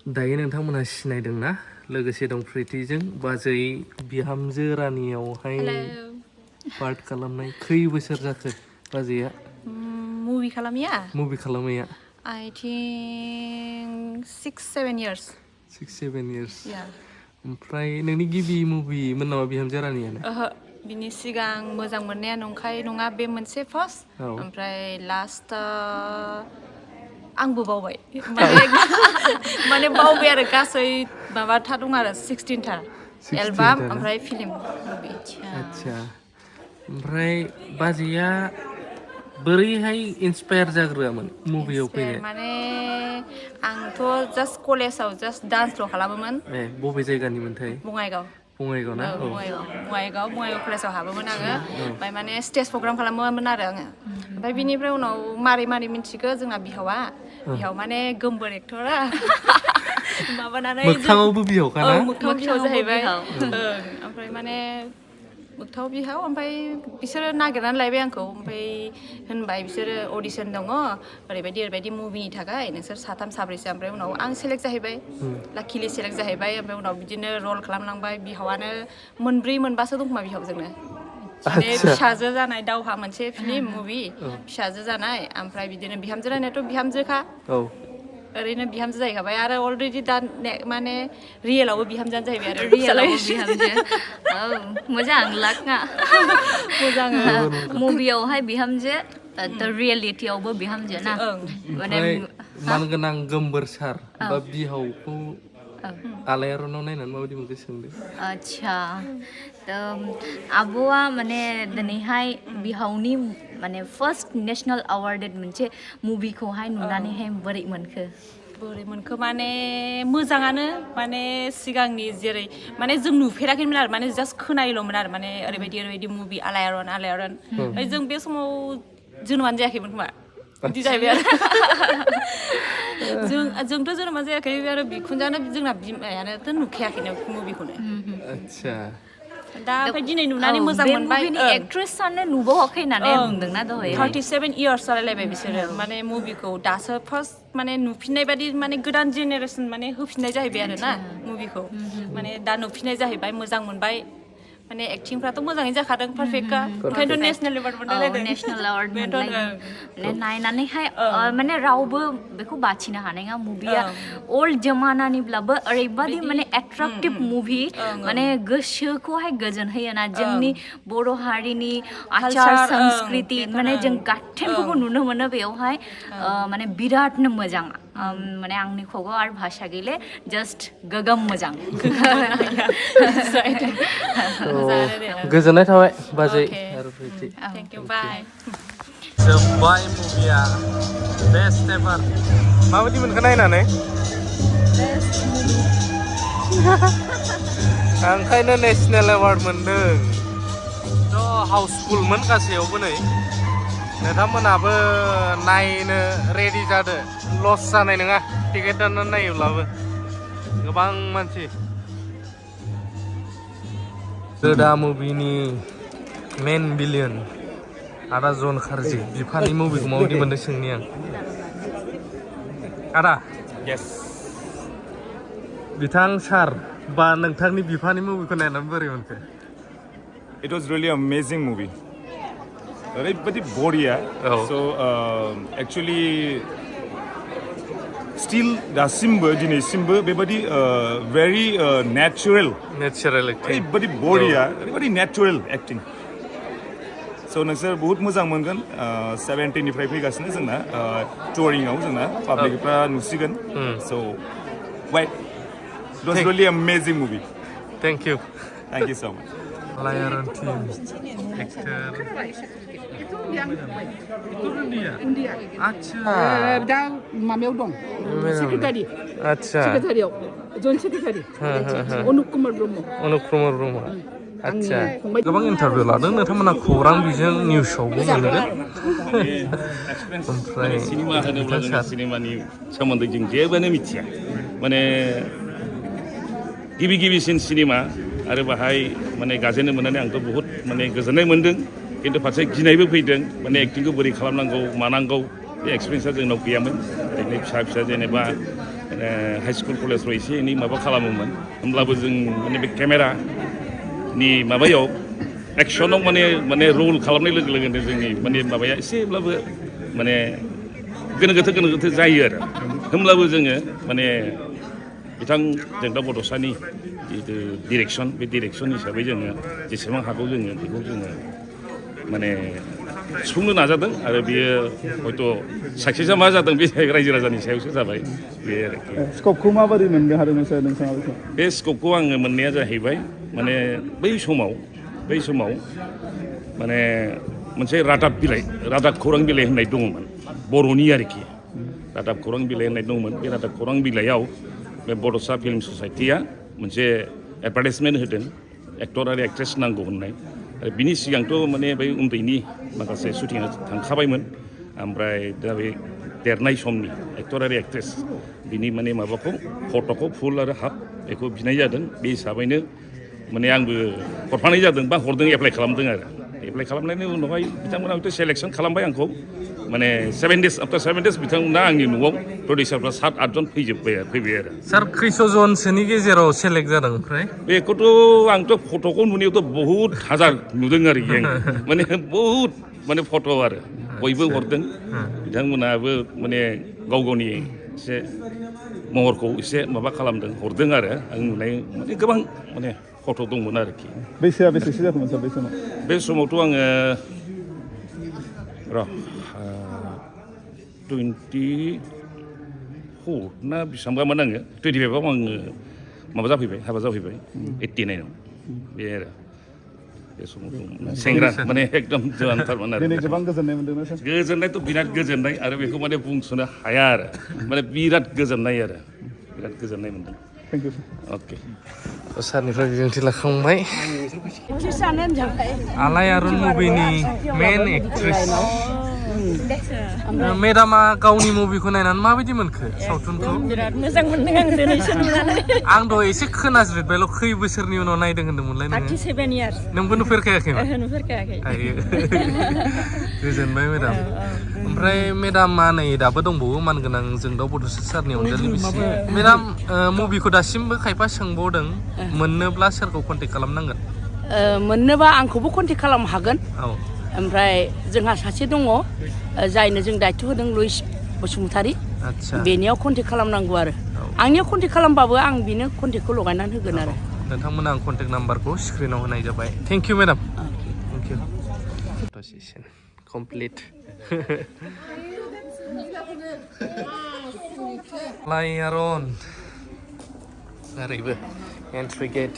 दायो नोंथांमोनहा सिनायदोंना लोगोसे दं प्रितिजों बाजै बिहामजो रानियावहाय पार्ट खालामनाय खै बोसोर जाखो बाजैया movie खालामैया movie खालामैया I think 6-7 years 6-7 years yeah ओमफ्राय नोंनि गिबि मुभि मोन नामा बिहामजो रानियानो ओहो बिनि सिगां मोजां मोननाया नंखाय नङा बे मोनसे फार्स्ट ओमफ्राय लास्ट आंबो बावबाय माने बावबाय आरो गासै माबाथा दं आरो 16 एलबाम ओमफ्राय फिल्म मुभि आच्छा ओमफ्राय बाजैया बोरैहाय इन्सपायार जाग्रोआमोन मुभियाव फैनो माने आंथ' जास्ट कलेजाव जास्ट डान्सल' खालामोमोन बबे जायगानिमोनथाय बङाइगाव बङाइगाव ना बङाइगाव कलेजाव हाबोमोन आङो ओमफ्राय माने स्टेज प्रग्राम खालामोमोन आरो आङो ओमफ्राय बिनिफ्राय उनाव मारै मिन्थिगो जोंना बिहाव माने गोमबोर एक्टरा माबानानै मोगथाङावबो बिहावखा ना मोगथाङाव बिहाव जाहैबाय ओमफ्राय माने मोगथाङाव बिहाव ओमफ्राय बिसोरो नागिरनानै लायबाय आंखौ ओमफ्राय होनबाय बिसोरो अडिसन दङ ओरैबायदि मुभिनि थाखाय नोंसोर साथाम साब्रैसो ओमफ्राय उनाव आं सेलेक्ट जाहैबाय लाकिलि सेलेक्ट जाहैबाय ओमफ्राय उनाव बिदिनो रल खालामलांबाय बिहावानो मोनब्रै मोनबासो दं खोमा बिहावजोंनो माने फिसाजो जानाय दावहा मोनसे फिल्म मुभि फिसाजो जानाय ओमफ्राय बिदिनो बिहामजो रानियाथ' बिहामजोखा ओरैनो बिहामजो जाहैखाबाय आरो अलरेडि दा माने रियेलावबो बिहामजोआनो जाहैबाय आरो रियेलावबो बिहामजो मोजां लाखना मोजां मुभियावहाय बिहामजो रियेलिटियावबो बिहामजो ना माने मानगोनां गोमबोर सार बा बिहावखौ आलायारनाव नायनानै माबायदि मोनखो सोंदो आच्छा आब'आ माने दिनैहाय बिहावनि माने फार्स्ट नेशनेल अवार्डेड मोनसे मुभिखौहाय नुनानैहाय बोरै मोनखो माने मोजाङानो माने सिगांनि जेरै माने जों नुफेराखैमोन आरो माने जास्ट खोनायोल'मोन आरो माने ओरैबायदि मुभि आलायारन ओमफ्राय जों बे समाव जोनोमानो जायाखैमोन खोमा बिदि जाहैबाय आरो जोंथ' जोनोमानो जायाखै आरो बिखुनजानो जोंना बिमायानोथ' नुखायाखैनो मुभिखौनो आच्छा दा ओमफ्राय दिनै नुनानै मोजां मोनबाय एक्ट्रेसानो नुबावाखै होननानै बुंदोंना दहाय 37 years जालायलायबाय बिसोरो माने मुभिखौ दासो फार्स्ट माने नुफिननाय बादि माने गोदान जेनेरेसन माने होफिननाय जाहैबाय आरो ना मुभिखौ माने दा नुफिननाय जाहैबाय मोजां मोनबाय माने एक्टिंफ्राथ' मोजाङै जाखादों पारफेक्टखा ओंखायनोथ' नेशनेल एवार्ड मोनलायलायदों नेशनेल एवार्ड मोनलायदों नायनानैहाय माने रावबो बेखौ बाथिनो हानाय नङा मुभिया ओल्ड जमानानिब्लाबो ओरैबादि माने एट्राक्टिभ मुभि माने गोसोखौहाय गोजोन होयोना जोंनि बर' हारिनि आचार संस्कृति माने जों गाथेनखौबो नुनो मोनो बेयावहाय माने बिरादनो मोजां माने आंनि खगाव आरो भाषा गैले जास्ट गोगोम मोजां गोजोननाय थाबाय बाजै आरो प्रिति थेंक इउ बाय जोब्बाय मुभिया बेस्ट एभार माबायदि मोनखो नायनानै ओंखायनो नेशनेल एवार्ड मोनदों थ' हाउसफुलमोन गासैयावबो नै नोंथांमोनहाबो नायनो रेडि जादो लस जानाय नङा टिकेट दाननानै नायोब्लाबो गोबां मानसि गोदा मुभिनि मेन बिलियन आदा जन खारजि बिफानि मुभिखौ माबायदि मोनदों सोंनि आं आदा यस बिथां सार बा नोंथांनि बिफानि मुभिखौ नायनानै बोरै मोनखो it was really amazing movie ओरैबायदि बरिया स' एक्चुअलि स्टिल दासिमबो दिनैसिमबो बेबायदि भेरि नेचारेल ओरैबायदि बरिया ओरैबायदि नेचारेल एक्टिं स' नोंसोर बहुत मोजां मोनगोन 17निफ्राय फैगासिनो जोंना टुरिंआव जोंना पाब्लिकफ्रा नुसिगोन so' what it was really amazing movie thank you so much आलायारन टीम एक्टर आच्छा दा माबायाव दं सेक्रेटारि आच्छा सेक्रेटारियाव जन सेक्रेटारि अनुप कुमार ब्रह्म आच्छा गोबां इन्टारभिउ लादों नोंथांमोना खौरां बिजों निउसावबो मोनगोन ओमफ्राय सिनेमा होनोब्ला जों सिनेमानि सोमोन्दै जों जेबोआनो मिथिया माने गिबिसिन सिनेमा आरो बाहाय माने गाजेननो मोननानै आंथ' बहुत माने गोजोननाय मोन्दों खिन्थु फारसे गिनायबो फैदों माने एक्टिंखौ बोरै खालामनांगौ मानांगौ बे एक्सपिरियेन्सआ जोंनाव गैयामोन ओरैनो फिसा जेनेबा हाई स्कुल कलेजफ्राव एसे एनै माबा खालामोमोन होमब्लाबो जों माने बे केमेरानि माबायाव एक्सनाव माने रल खालामनाय लोगो लोगोनो जोंनि माने माबाया एसेब्लाबो माने गोनो गोथो जायो आरो होमब्लाबो जोङो माने बिथां जों दा बड'सानि जितु डिरेक्सन बे डिरेक्सन हिसाबै जोङो जेसेबां हागौ जोङो बेखौ जोङो माने सुफुंनो नाजादों आरो बियो हयथ' साक्सेसआ मा जादों बे रायजो राजानि सायावसो जाबाय बे आरोखि स्कपखौ माबोरै मोननो हादोंमोन सार नोंथाङा बेखौ बे स्कपखौ आङो मोननाया जाहैबाय माने बै समाव माने मोनसे रादाब खौरां बिलाइ होननाय दङमोन बर'नि आरोखि रादाब खौरां बिलाइ होननाय दंमोन बे रादाब खौरां बिलाइयाव बे बड'सा फिल्म ससाइटिया मोनसे एडभार्टाइजमेन्ट होदों एक्टर आरो एक्ट्रेस नांगौ होननाय आरो बिनि सिगांथ' माने बै उन्दैनि माखासे शुटिंआ थांखाबायमोन ओमफ्राय दा बे देरनाय समनि एक्टर आरो एक्ट्रेस बिनि माने माबाखौ फट'खौ फुल आरो हाफ बेखौ बिनाय जादों बे हिसाबैनो माने आंबो हरफानाय जादों बा हरदों एप्लाइ खालामदों आरो एप्लाइ खालामनायनि उनावहाय बिथांमोना हयथ' सेलेक्सन खालामबाय आंखौ माने 7 days आफ्टार 7 days बिथांमोना आंनि न'आव प्रडिउसारफ्रा 7-8 जन फैबाय आरो सार खैस'जनसोनि गेजेराव सेलेक्ट जादों ओमफ्राय बेखौथ' आंथ' फट'खौ नुनायावथ' बहुद हाजार नुदों आरोखि आं माने बहुद माने फट' आरो बयबो हरदों बिथांमोनाबो माने गाव गावनि एसे महरखौ एसे माबा खालामदों हरदों आरो आं नुनाय माने गोबां माने फट' दंमोन आरोखि बैसोआ बेसेसो जाखोमोन सार बे समावथ' आङो 24 ना बेसेबांबामोन आङो 25आव आङो माबा जाफैबाय हाबा जाफैबाय 89आव बे आरो बे समाव सेंग्रा माने एकदम जवानथारमोन आरो दिनै गोबां गोजोननाय मोनदोंना सार गोजोननायथ' बिराद गोजोननाय आरो बेखौ माने बुंस'नो हाया आरो माने बिराद गोजोननाय मोनदों थेंक इउ अके सारनिफ्राय बिबुंथि लाखांबाय आलायारन मुभिनि मेन एक्ट्रेस मेडामा गावनि मुभिखौ नायनानै माबायदि मोनखो सावथुनखौ बिराद मोजां मोनदों आं दिनैसो नुनानै आं दहाय एसे खोनाज्रिदबायल' खै बोसोरनि उनाव नायदों होन्दोंमोनलाय नोङो 37 years नोंबो नुफेरखायाखैमोन नुफेरखायाखै गोजोनबाय मेडाम ओमफ्राय मेडामा नै दाबो दंबावो मानगोनां जोंदाव बड'सा सारनि अनजालि बिसि मेडाम मुभिखौ दासिमबो खायफा सोंबावदों मोननोब्ला सोरखौ कन्टेक्ट खालामनांगोन मोननोबा आंखौबो कन्टेक्ट खालामनो हागोन औ ओमफ्राय जोंहा सासे दङ जायनो जों दायथ' होदों लुइस बसुमतारी आदसा बेनियाव कन्टेक्ट खालामनांगौ आरो आंनियाव कन्टेक्ट खालामबाबो आं बिनो कन्टेक्टखौ लगायनानै होगोन आरो नोंथांमोना आं कन्टेक्ट नाम्बारखौ स्क्रिनाव होनाय जाबाय thank you madam thank you session complete लायारन ओरैबो एन्ट्रि गेट